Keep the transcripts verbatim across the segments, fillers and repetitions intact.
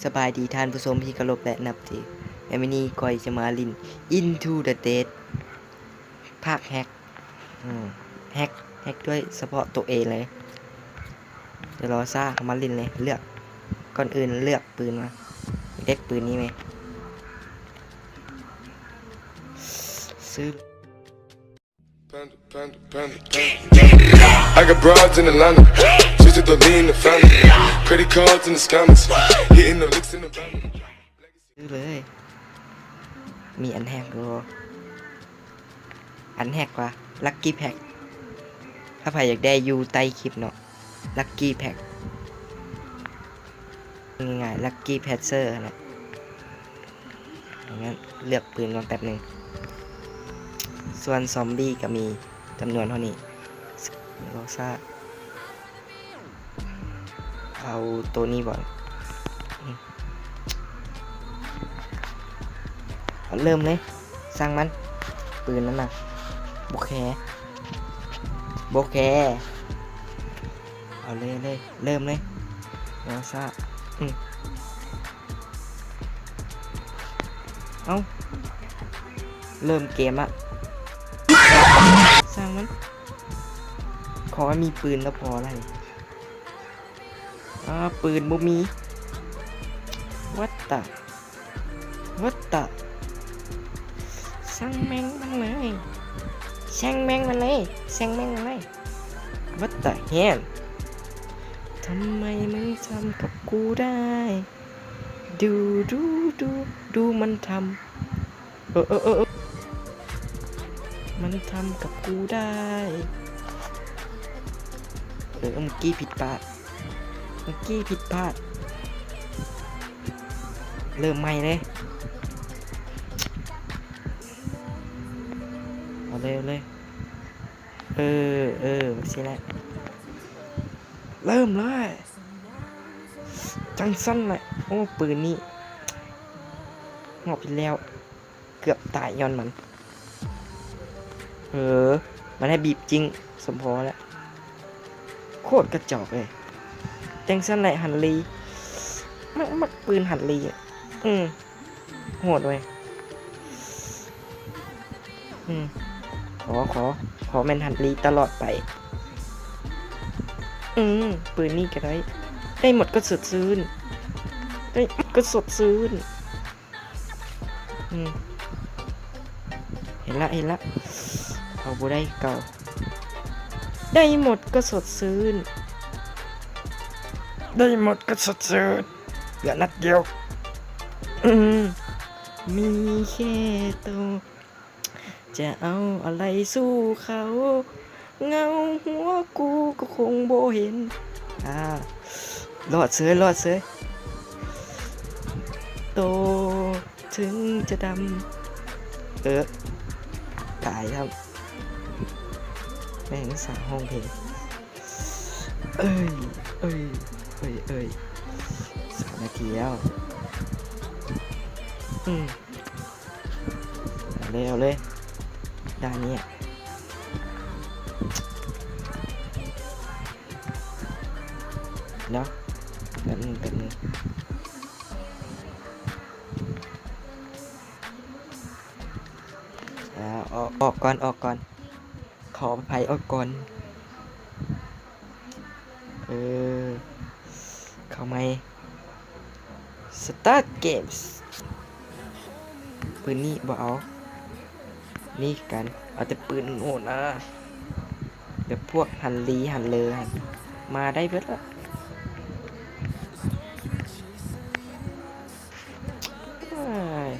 สบายดีท่านผู้ชมที่เคารพและนับถือ ในวันนี้ก้อยจะมาเล่น Into the Dead ภาคแฮ็ก อืม แฮ็ก แฮ็กด้วยเฉพาะตัวเองเลย เดี๋ยวรอซ่าเข้ามาเล่นเลย เลือก ก่อนอื่นเลือกปืนมา เลือกปืนนี้ไหม ซื้อ Panda, panda, panda, panda. I got broads in Atlanta. Just to lean the family. Credit cards in the scammers. Hitting the licks in the van. ซื้อเลย มีอันแฮกบ่ อันแฮกวะ Lucky Pack ถ้าใครอยากได้อยู่ใต้คลิปเนาะ Lucky Pack ง่ายๆ Lucky Patcher นะ อย่างนั้นเลือกปืนก่อนแป๊บหนึ่ง ส่วนซอมบี้ก็มีจำนวนเท่านี้ รอซ่า เอาตัวนี้บ่อน เอาเริ่มเลย สร้างมัน ปืนนั่นน่ะ โอเค โอเค เอาเลยเลย เริ่มเลย รอซ่า อืม เอ้า เริ่มเกมละ สร้างมัน ขอให้มีปืนก็พอแล้วนี่ อ่า ปืนบ่มี What the What the ช่างแม่งมันเลย ช่างแม่งมันเลย ช่างแม่งมันเลย What the hell ทำไมมึงทำกับกูได้ ดูดูดูดูมันทำ เออเออเออเออ มันทำกับกูได้ เออ เมื่อกี้ผิดพลาด เมื่อกี้ผิดพลาด เริ่มใหม่เลย เอาเลยเอาเลย เออ เออสิแหละ เริ่มเลย จังซั่นแหละ โอ้ ปืนนี่ งอบอีกแล้ว เกือบตายย้อนมัน เออ มันให้บีบจริง สมพอแล้ว โคตรกระจอกเลย จังซั่นแหละฮันลี มักมักปืนฮันลีอ่ะ อืม โหดเว้ย อืม ขอ ขอ ขอแม่นฮันลีตลอดไป อืม ปืนนี่ก็ได้ ได้หมดก็สดชื่น ได้หมดก็สดชื่น อืม เห็นละ เห็นละ เอาบ่ได้เก่า ได้หมดก็สดชื่น ได้หมดก็สดชื่น เหลือนัดเดียว อืม มีแค่ตัว จะเอาอะไรสู้เขา เงาหัวกูก็คงบ่เห็น อ่า รอดเสย รอดเสย โตถึงจะดำ เออ ตายครับ แม่งสาวห้องเพลง เอ้ย เอ้ย เอ้ย เอ้ย สามนาทีแล้ว อืม เอาเลย เอาเลย ด้านนี้อะ เนาะ แป๊บนึง แป๊บนึง อ่า ออก ออกก่อน ออกก่อน ขออภัย ออกก่อน เออ เข้าไหม Start Games ปืนนี่บ่เอา นี่กัน เอาแต่ปืนโหดนะ แบบพวกฮันลีฮันเลอหั่น มาได้เบิดละ เอ้ย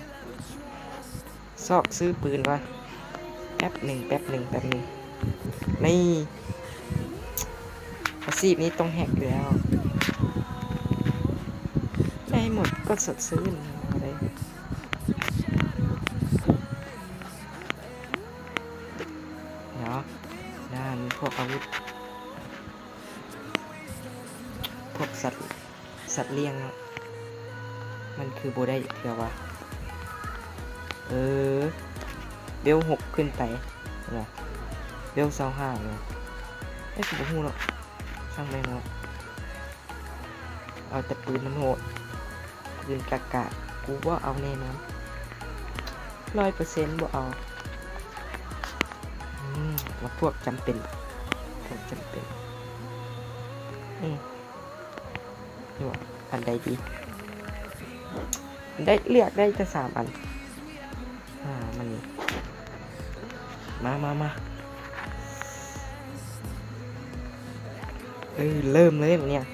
ซอกซื้อปืนก่อน แป๊บหนึ่ง แป๊บหนึ่ง แป๊บหนึ่ง นี่ อาชีพนี้ต้องแฮกอยู่แล้ว ได้หมดก็สดชื่น เอาเลย เนาะ ด้านพวกอาวุธ พวกสัตว์ สัตว์เลี้ยงเนาะ มันคือบ่ได้เทื่อวะ เออ เวลหกขึ้นไปนะ เวลซาวห้าเลย เอ้ย กูบ่ฮู้เนาะ ช่างแม่งเนาะ เอาแต่ปืนมันโหด ปืนกากา กูบ่เอาแน่นอน ร้อยเปอร์เซ็นต์ บ่เอา อืม มาพวกจำเป็น พวกจำเป็น อืม นี่หว่า อันใดดี ได้เลือกได้แต่สามอัน อ่า มันนี่ มา มา มา เออ เริ่มเลยเนี่ย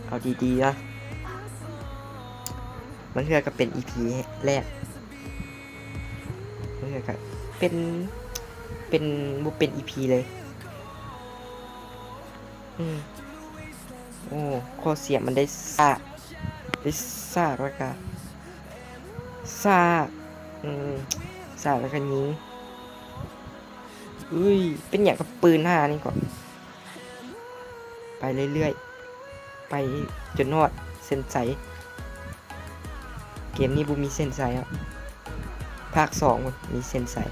เอาดีๆนะ บางเทื่อก็เป็น อีพี แรก บางเทื่อก็เป็น เป็น บ่เป็น อีพี เลย อืม โอ้ ข้อเสียมันได้ซาก ได้ซากแล้วก็ ซาก อืม ซากแล้วก็ยิง อุ้ย เป็นหยังกับปืนห่านี่ก่อน ไปเรื่อยๆ ไปจนฮอดเส้นชัย เกมนี้บ่มีเส้นชัยอ่ะ ภาคสองมันมีเส้นชัย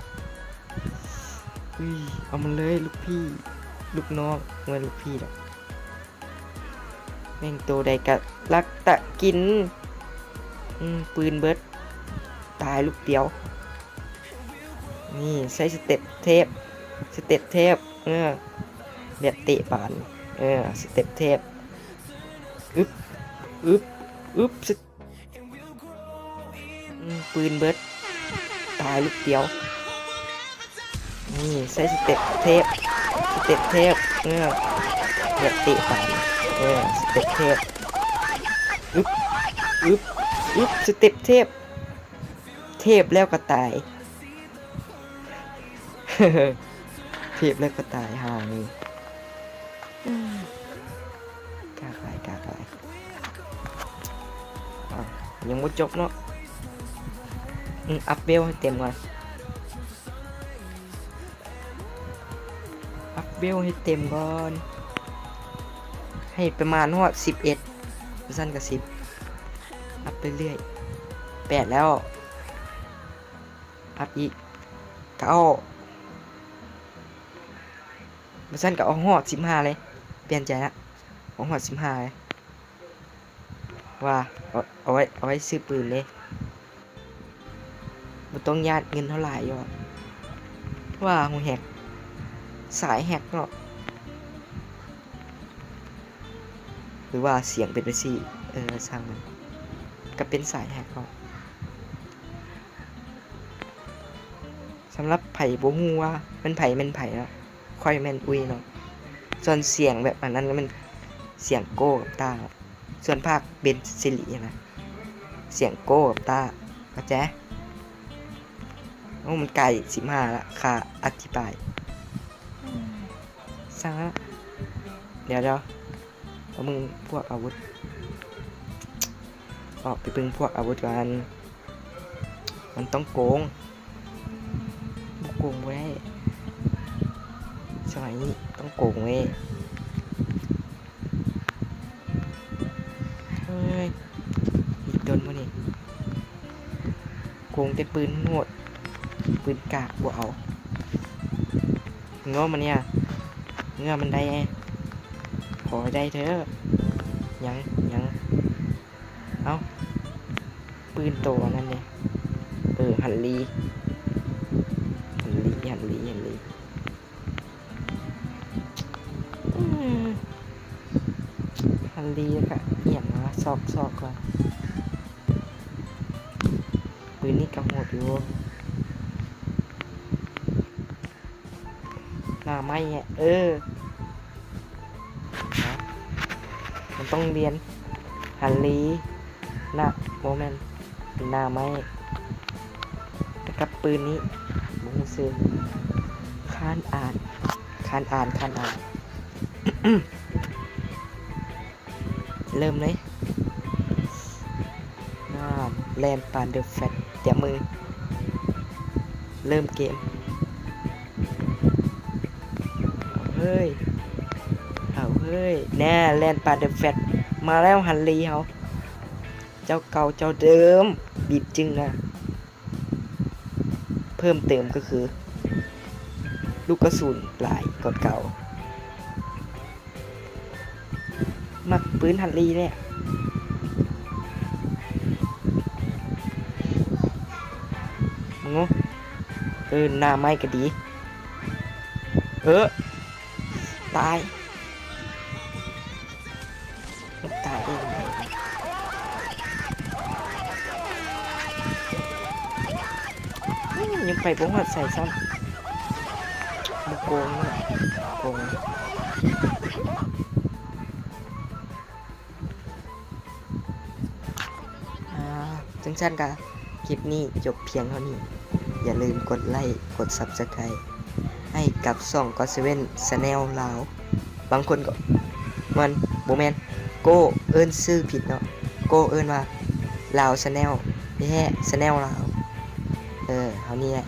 อุ้ย เอามันเลยลูกพี่ ลูกน้อง บ่แม่นลูกพี่ดอก แม่งโตใดก็ลักตะกิน อืม ปืนเบิด ตายลูกเดียว นี่ใช้สเต็ปเทพ สเต็ปเทพ เออ แบบเตะบาล เออ สเต็ปเทพ อึบ อึบ อึบ สเต็ป อืม ปืนเบิด ตายลูกเดียว นี่ใช้สเต็ปเทพ สเต็ปเทพ เออ แบบเตะบาล เออ สเต็ปเทพ อึบ อึบ อึบ สเต็ปเทพ เทพแล้วก็ตาย เทพแล้วก็ตาย ห่านี่ กากหลาย กากหลาย อ่ะ ยังบ่จบเนาะ อืม อัพเวลให้เต็มก่อน อัพเวลให้เต็มก่อน ให้ประมาณฮอดสิบเอ็ด บ่ซั้นก็สิบ อัพเรื่อยๆ แปดแล้ว อัพอีก เก้า บ่ซั้นก็เอาฮอดสิบห้าเลย เปลี่ยนใจละ เอาฮอดสิบห้าเลย ว่า เอา เอาไว้ เอาไว้ซื้อปืนเลย บ่ต้องย้านเงินเท่าหลายหรอก ว่าฮูแฮก สายแฮกเนาะ หรือว่าเสียงเป็นจั่งซี้ เออ ช่างมัน ก็เป็นสายแฮกเนาะ สำหรับไผบ่ฮู้ว่าแม่นไผแม่นไผเนาะ ข้อยแม่นอุ้ยเนาะ ส่วนเสียงแบบอันนั้นมันเสียงโก้กับต้า ส่วนภาคเบนซิลีนะ เสียงโก้กับต้า เข้าใจ โอ้ มันใกล้สิบห้าละ ค่าอธิบาย สั่งละ เดี๋ยว เดี๋ยว เอามึงพวกอาวุธ ออกไปเบิ่งพวกอาวุธก่อน มันต้องโกง บ่โกงบ่ได้ สมัยนี้ต้องโกงเว้ย เฮ้ย อีกโดนบ่นี่ โกงแต่ปืนโหด ปืนกากบ่เอา เงาะมันเนี่ย เงาะมันได้ ขอให้ได้เถอะ ยัง ยัง เอ้า ปืนโตอันนั้นเนี่ย เออ ฮันลี ฮันลี ฮันลี ฮันลี อืม ฮันลีแล้วก็เอียงวะ ซอก ซอกก่อน ปืนนี่ก็โหดอยู่ หน้าไม้เนี่ย เออ มันต้องเรียน ฮันลี หน้า บ่แม่น หน้าไม้ แล้วกับปืนนี้ บ่ฮู้ชื่อ คานอ่าน คานอ่าน คานอ่าน เริ่มเลย อ่า แล่นปานเดอะแฟลช เตรียมมือ เริ่มเกม เอาเฮ้ย เอาเฮ้ย แน่ แล่นปานเดอะแฟลช มาแล้วฮันลีเฮา เจ้าเก่าเจ้าเดิม บีบจึงนะ เพิ่มเติมก็คือ ลูกกระสุนหลายกว่าเก่า มักปืนฮันลีเนี่ย โง่ เออ หน้าไม้ก็ดี เออ ตาย ตายเอง ยังไปบ่ฮอดใส่ซ้ำ บ่โกงนี่แหละ โกง อ่า จังซั่นก็คลิปนี้จบเพียงเท่านี้ อย่าลืมกดไลค์ กด Subscribe ให้กับช่อง ก็อดเซเว่น Channel ลาว บางคนก็ มัน บ่แม่น โก้ เอิ้นชื่อผิดเนาะ โก้ เอิ้นว่า ลาว Channel แท้ Channel ลาว เออ เท่านี้แหละ